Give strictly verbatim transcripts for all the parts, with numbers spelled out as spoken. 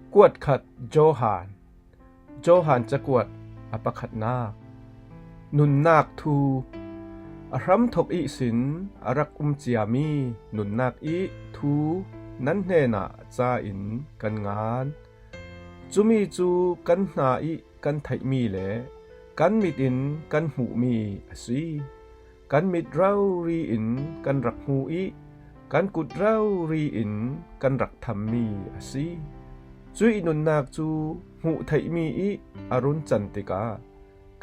Kuat khat Johan. Johan cakuat a pakhatnak. Nunnak thu. A hramthok ihsin a rak um ciami nunnak ih thu nan hnenah ca in kan ngan. Cumi cu kan hna ih kan theihmi le kan mit in kan hmuhmi a si. Kan mit rori in kan rak hmu ih kan kut rori in kan rak thammi a si. Cuih nunnak cu hmuh theihmi ih a run can tikah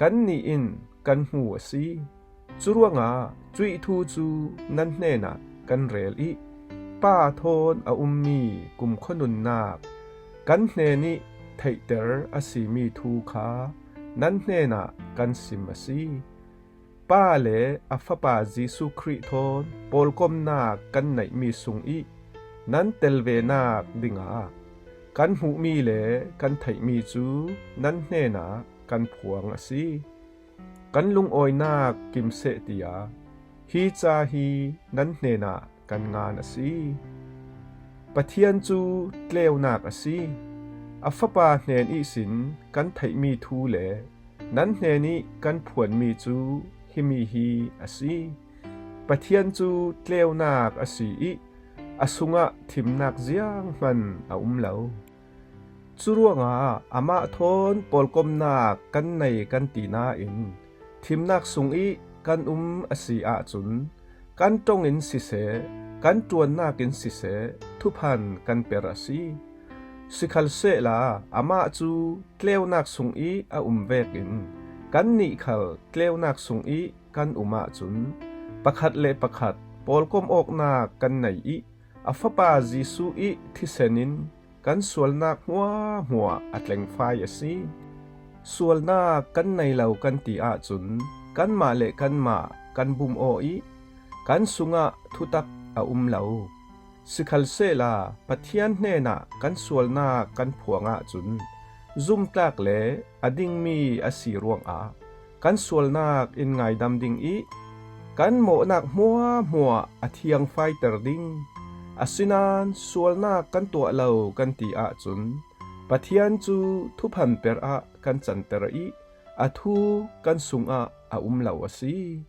kannih in kan hmu a si. Curuangah cuih thu cu nan hnenah kan rel ih Pa thawn a ummi kumkhua nunnak kan hnenih theihter a simi thu kha nan hnenah kan sim a si. Pa le a Fapa Jesuh Khrih thawn pawlkomnak kan neihmi sungih nan tel venak dingah kan hmuhmi le kan theihmi cu nan hnenah kan phuang a si. Kan lungawinak kim seh, tiah hi ca hi nan hnenah kan ngan a si. Pathian cu tleunak a si. A Fapa hnen ihsin kan theihmi thu le nan hnenih kan phuanmi cu himi hi a si. Pathian cu tleunak a si ih a sungah thimnak zianghman a um lo. Curuangah amah thawn pawlkomnak kan nei kan ti nain thimnak sungih kan um a si ahcun kan ṭongin siseh, kan ṭuannak in siseh, thuphan kan per a si. Sikhalsehla amah cu tleunak sungih a um vekin kannih khal tleunak sungih kan um ahcun pakhat le pakhat pawlkom awknak kan nei ih a Fapa Jesuh ih thisen in kan sualnak hmuahhmuah a tlengfai a si. Sualnak kan nei lo kan ti ahcun kanmah le kanmah kan bum aw ih kan sungah thutak a um lo. Sikhalsehla Pathian hnenah kan sualnak kan phuang ahcun zumtlak le a dingmi a si ruangah kan sualnak in ngaidam ding ih kan mawhnak hmuahhmuah a thiangfaiter ding. Asinain sualnak kan tuah lo kan ti ahcun Pathian cu thuphan per ah kan canter ih a thu kan sungah a um lo a si.